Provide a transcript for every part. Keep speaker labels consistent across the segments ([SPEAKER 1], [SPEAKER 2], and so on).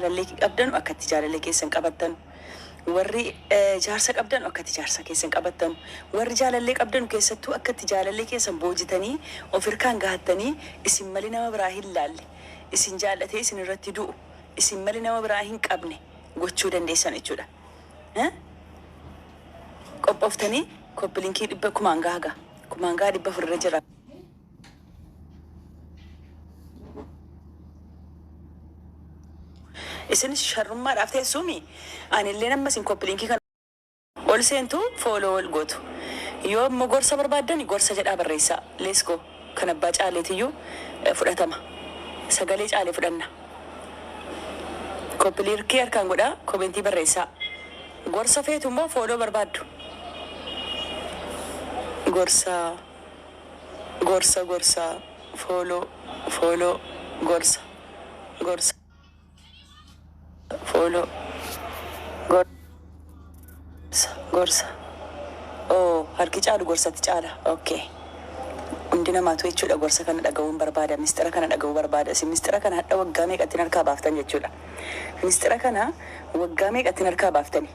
[SPEAKER 1] Jaalallee qabdanu akkatti jaalallee keessan qabattan, warri jaarsa qabdanu akkatti jaarsa keessan qabattan, warri jaalallee qabdanu keessattuu akkatti jaalallee keessan boojitanii of hirkaan gahattanii, isin malee nama biraa hin laalle, isin jaallatee isin irratti du'u, isin malee nama biraa hin qabne gochuu dandeessan jechuudha. Qophooftanii copy linkii dhibba kumaan gahaga kumaan gaha 400 irra jira. Isinis sharrummaadhaaf teessuumi. Anillee amma isin copy linkii kana ol seentu, follow wal gootu. Yoo immoo gorsa barbaaddani, gorsa jedhaa barreessaa. Let's go. Kan abbaa caaleetiyyuu fudhatama. Sagalee caalee fudhanna. Copy linkii harkaan godhaa, commentii barreessaa. Gorsa feetu immoo follow barbaaddu. Gorsa, gorsa, gorsa, follow, follow, gorsa, gorsa, follow, gorsa, gorsa. Oo, harki caalu gorsatti caala. Okay. Hundi namaatu jechuudha gorsa kana dhaga'uun barbaada. Mistira kana dhaga'uu barbaada. Isin mistira kana hadha waggaa meeqattiin harkaa baaftan jechuudha. Mistira kana waggaa meeqattiin harkaa baaftani.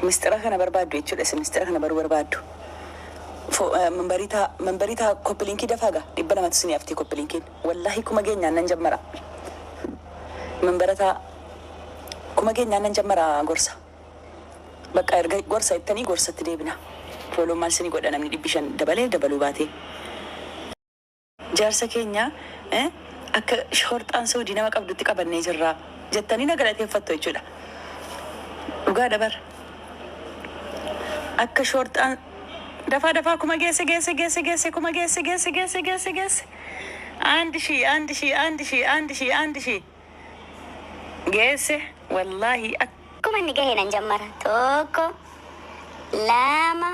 [SPEAKER 1] Mistira kana barbaaddu jechuudha. Isin mistira kana baruu barbaaddu. Memberii taa, memberii taa, copy linkii dafaa gaa, 200tu isinii haftii copy linkiin. Wallaahi 1000 geenyaan nan jammara. Membera taa, 1000 geenyaan nan jammara gorsa. Bakka erga gorsa jettanii gorsatti deebina. Follow maal isinii godha namni 500 dabalee dabaluu baatee. Jaarsa keenya akka shorxaan Saudii nama qabdutti qabannee jirra jettanii na galateeffattu jechuudha. Dhugaa dabar. Akka shorxaan dafaa dafaa 1000 geesse, geesse, geesse, geesse, 1000 geesse, geesse, geesse, geesse, geesse. አንድ ሺህ, አንድ ሺህ, አንድ ሺህ, አንድ ሺህ, አንድ ሺህ geesse wallaahi.
[SPEAKER 2] Akkuma inni gahee nan jammara. Tokko, lama,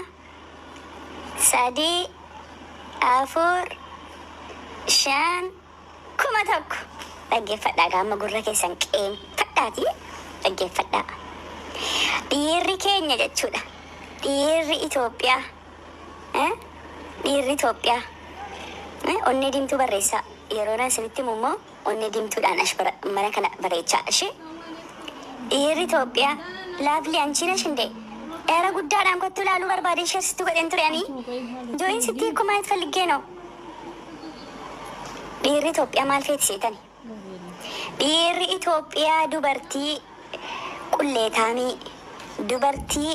[SPEAKER 2] sadii, afur, shan, 1000. Dhaggeeffadhaa gaama, gurra keessan qeenfadhaati dhaggeeffadhaa. Dhiirri keenya jechuudha. Dhiirri Itoophiyaa. Dhiirri Itoophiyaa. Onnee diimtuu barreessaa. Yeroo nan isinitti himu immoo onnee diimtuudhaan ash mana kana bareechaa. Ishee dhiirri Itoophiyaa laafli አንቺ ነሽ እንዴ? Era guddaadhaan kottu ilaaluu barbaade, ishee sitti godhen ture ani. Join sitti hiikuu ማየት ፈልጌ ነው። Dhiirri Itoophiyaa maal feeti seetani? Dhiirri Itoophiyaa dubartii qulleetaamii, dubartii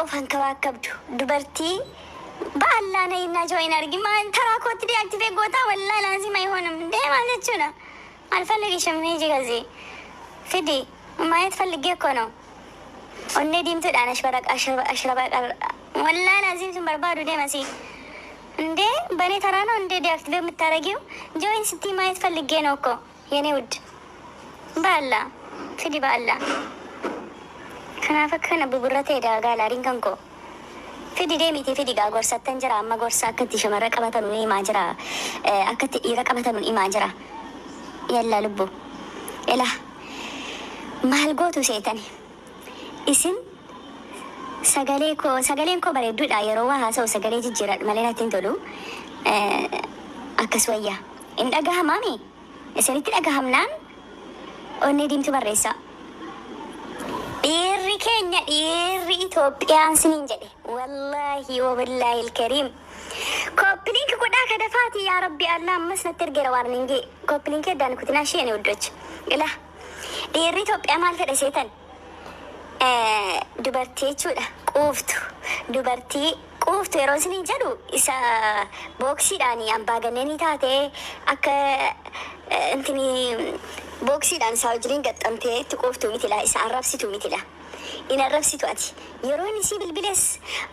[SPEAKER 2] of hankabaakabdu, dubartii በአላህ ነይና join አድርጊ። ማን ተራ kootti deactivate goota ወላሂ ላዚም አይሆንም እንዴ ማለት jechuudha። አልፈልግሽም፣ ሂጂ ከዚህ fidi፣ ማየት ፈልጌ እኮ ነው። Onnee diimtuudhaan ashraba ወላሂ ላዚም sun barbaadu deemasi እንዴ፣ በእኔ ተራ ነው እንዴ deactivate የምታደርጊው? Join ስትይ ማየት ፈልጌ ነው እኮ የኔ ውድ። በአላህ fidi፣ በአላህ። Kanaaf akkana buburratee gaalaariin kan koo. Fidi, deemiti fidi gaa, gorsattan jira amma, gorsa akka itti shamarra qabatan himaa jira, akka itti dhiira qabatan himaa jira. Yalla lubbu ela, maal gootu seetani isin? Sagalee koo, sagaleen koo bareedduudha. Yeroo waa haasa'u sagalee jijjiiradhu malee natti hin tolu. Akkas wayyaa hin dhagahamaami? Isinitti dhagahamnaan onnee diimtuu barreessaa. Dhiirri keenya, dhiirri Itoophiyaan siniin jedhe, wallaahi wabillaahi ilkariim. Copy link godhaa kadafaati. Yaa rabbi Allah, ammas natti ergeera warningii. Copy linkii addaan kutinaa ishee ውዶች. Ila, dhiirri Itoophiyaa maal fedha seetan? Dubartii jechuudha quuftu, dubartii quuftu yeroo isiniin jedhu isa booksiidhaan abbaa ganneenii taate, akka intini booksiidhaan isaa wajjiniin gaxxamtee itti quuftu miti laa, isa arrabsitu miti laa. In arrabsitu ati. Yeroo inni sii bilbiles,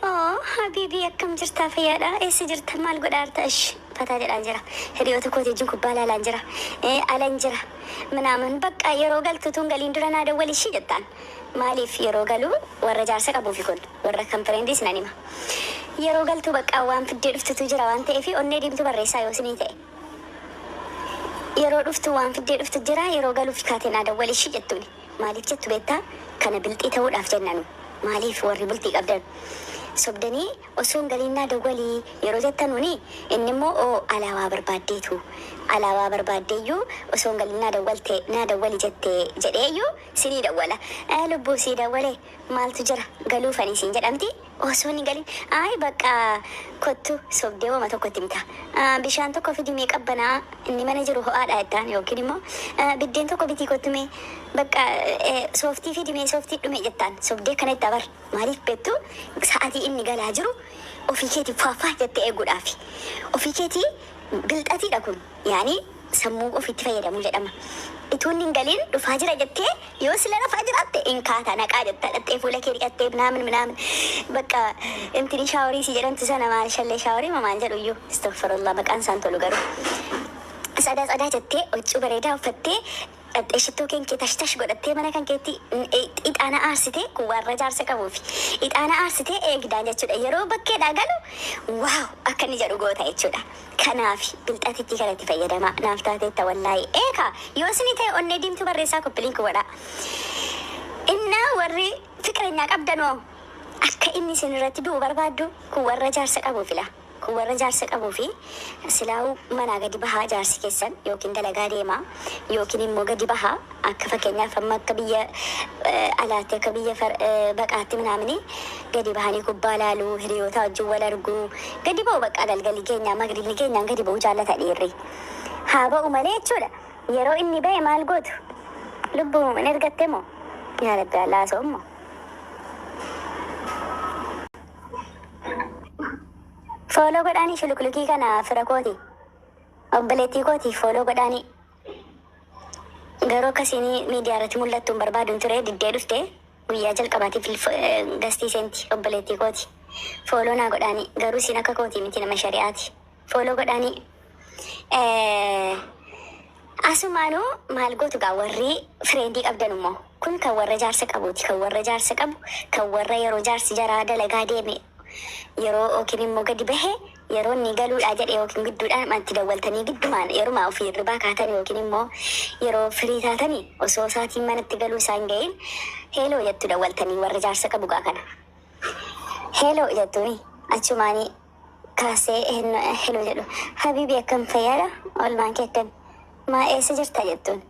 [SPEAKER 2] "Oo habiibii, akkam jirtaa, fayyaadha, eessa jirta, maal godhaa jirta?" Ish fataa jedhaan jira. Hiriyoota kooti wajjin kubbaa ilaalaan jira. Alan jira. ምናምን bakka yeroo galtu tun galiin dura naa dawwali ishii jettaan. Maaliif yeroo galuu warra jaarsa qabuufi kun warra kan friendiis nan hima. Yeroo galtu bakka waan fiddee dhuftutu jira waan ta'eef onnee diimtuu barreessaa yoo isinii ta'e. Yeroo dhuftu waan fiddee dhuftu jira, yeroo galuuf kaatee naa dawwali ishii jettuuni. Maaliif jettu beektaa? Kana bilxii ta'uudhaaf jennanu. Maaliif warri bultii qabdan? Sobdanii osoo hin galiin naa dawwalii yeroo jettanuuni inni immoo oo alaabaa barbaaddeetu alaabaa barbaaddeeyyuu osoo hin galiin naa dawwalte naa dawwali jette jedheeyyuu sinii dawwala. Lubbuu sii dawwale maaltu jira galuufanii siin jedhamti osoo hin galin ayi bakka kottu sobdee wama tokkotti himta. Bishaan tokko fidimee qabbanaa inni mana jiru ho'aadha jettaan yookiin immoo biddeen tokko bitii kottumee bakka sooftii fidimee sooftii dhume jettaan sobdee kana itti abar maaliif beektu sa'aatii inni galaa jiru ofii keetii faaffaa jettee eeguudhaafi ofii keetii bilxatiidha kun yaani sammuu ofiitti fayyadamuu jedhama. Ituun hin galiin dhufaa jira jettee yoo sila rafaa jiraatte hin kaata naqaa jetta dhattee fuula kee dhiqattee minaamin minaamin bakka intini shaaworii si jedhamtu sana maal shallee shaaworii maal jedhu iyyuu astaghfirullah maqaan isaan tolu garuu. Tsadaa tsadaa jettee huccuu bareedaa uffattee dhattee shittoo kee tash tash godhattee mana kan keetti ixaana aarsitee kun warra jaarsa qabuufi ixaana aarsitee eegdaan jechuudha yeroo bakkeedhaa galu waaw akka inni jedhu goota jechuudha. Kanaaf bilxatitti kanatti fayyadama naaf taateetta wallaahi eeka yoo isin ta'e onnee diimtuu barreessaa koppiliin kun godha. Innaa warri fiqirenyaa qabdanoo akka inni isin irratti du'u barbaaddu kun warra jaarsa qabuu fila. Kun warra jaarsa qabuu fi silaa'uu manaa gadi bahaa jaarsi keessan yookiin dalagaa deemaa yookiin immoo gadi bahaa akka fakkeenyaaf amma akka biyya alaatti akka biyya baqaatti minaamini gadi bahanii kubbaa laaluu hiriyoota wajjin wal arguu gadi ba'u bakka galgalli keenya magribni keenyaan gadi ba'uu jaallata dhiirri. Haa ba'u malee jechuudha yeroo inni ba'e maal gootu lubbuu hin ergatte moo yaa rabbi allaa soommo. Follow godhaanii shuluklukii kana fira kooti. Obboleettii kooti follow godhaanii. Garuu akkasiin miidiyaa irratti mul'attu hin barbaadu ture diddee dhufte guyyaa jalqabaatiif gastii seenti obboleettii kooti. Follow naa godhaanii garuu isin akka kooti miti nama shari'aati. Follow godhaanii. Asumaanuu maal gootu gaa warri friendii qabdan immoo kun kan warra jaarsa qabuuti kan warra jaarsa qabu kan warra yeroo jaarsi jaraa dalagaa deeme yeroo yookiin immoo gadi bahe yeroo inni galuudha jedhe yookiin gidduudhaan itti dawwaltanii giddumaan yeruma ofii hirribaa kaatan yookiin immoo yeroo firii taatanii osoo isaatiin manatti galuu isaan gahin hello jettu dawwaltanii warra jaarsa qabu gaa kana. Hello jettuuni achumaanii kaasee hello jedhu habiibi akkam fayyaadha oolmaan kee akkam maa eessa jirta jettuun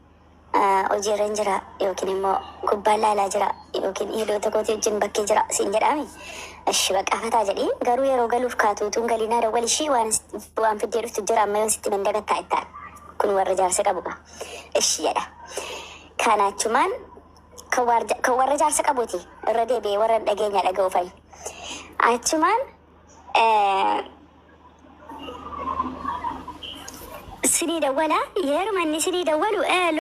[SPEAKER 2] hojiirra hin jira yookiin immoo kubbaan laalaa jira yookiin hiriyoota kootii wajjin bakkee jira siin jedhaami. Ishi bakka fataa jedhii garuu yeroo galuuf kaatuutuun galiinaa dawwal ishii waan fiddee dhuftu jira amma yoon sitti mandagattaa ittaan kun warra jaarsa qabu gaa. Ishi jedha. Kana achumaan kan warra jaarsa qabuuti irra deebi'ee warra dhageenya dhaga'u fa'i. Achumaan sinii dawwala yeruma inni sinii dawwalu.